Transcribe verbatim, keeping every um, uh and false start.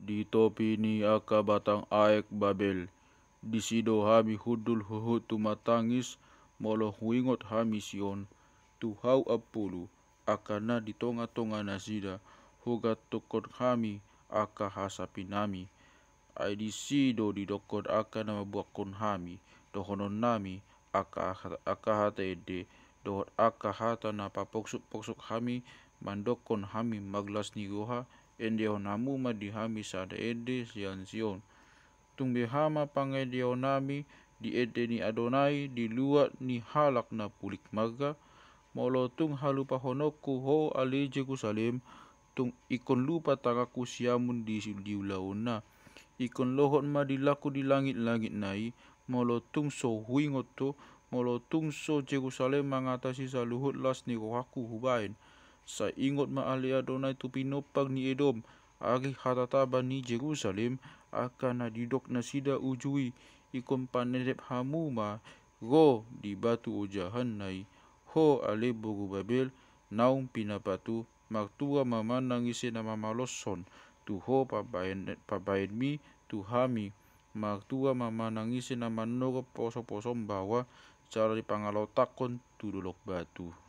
Di topi ni angka batang aek Babel, disi do hami hundul huhut tumatangis, molo huingot hami Sion, tu hau ampulu, angka na di tonga-tonga nasida, hugantukkon hami angka hasapinami. Ai disi do didokkon angka na mambuakkon hami, dohononnami, angka, angka hata ende, dohot angka hata na papoksuk-poksuk hami, mandokkon hami marlas ni roha, endehon hamu ma di hami sada ende sian Sion. Tung beha ma pangendehonnami di ende ni Adonai di luat ni halak na pulik marga, molo tung halupahononku ho ale Jerusalem, tung ingkon lupa tanganku siamun di, di ulaonna. Ingkon lohot ma dilangku di langit-langit nai, molo tung so huingot ho, molo tung so Jerusalem mangatasi saluhut las ni rohangku hubaen. Sai ingot ma ale Adonai tu pinompar ni Edom, ari hatataba ni Jerusalem, angka na didok nasida uju i, ingkon panenep hamu ma ro di batu ojahanna i, ho ale boru Babel, naung pinapatu, martua ma manang ise na mamaloshon tu ho pambaen, pambaenmi tu hami, martua ma manang ise na manorop poso-posom baoa jala dipangalotakkon tu dolok batu.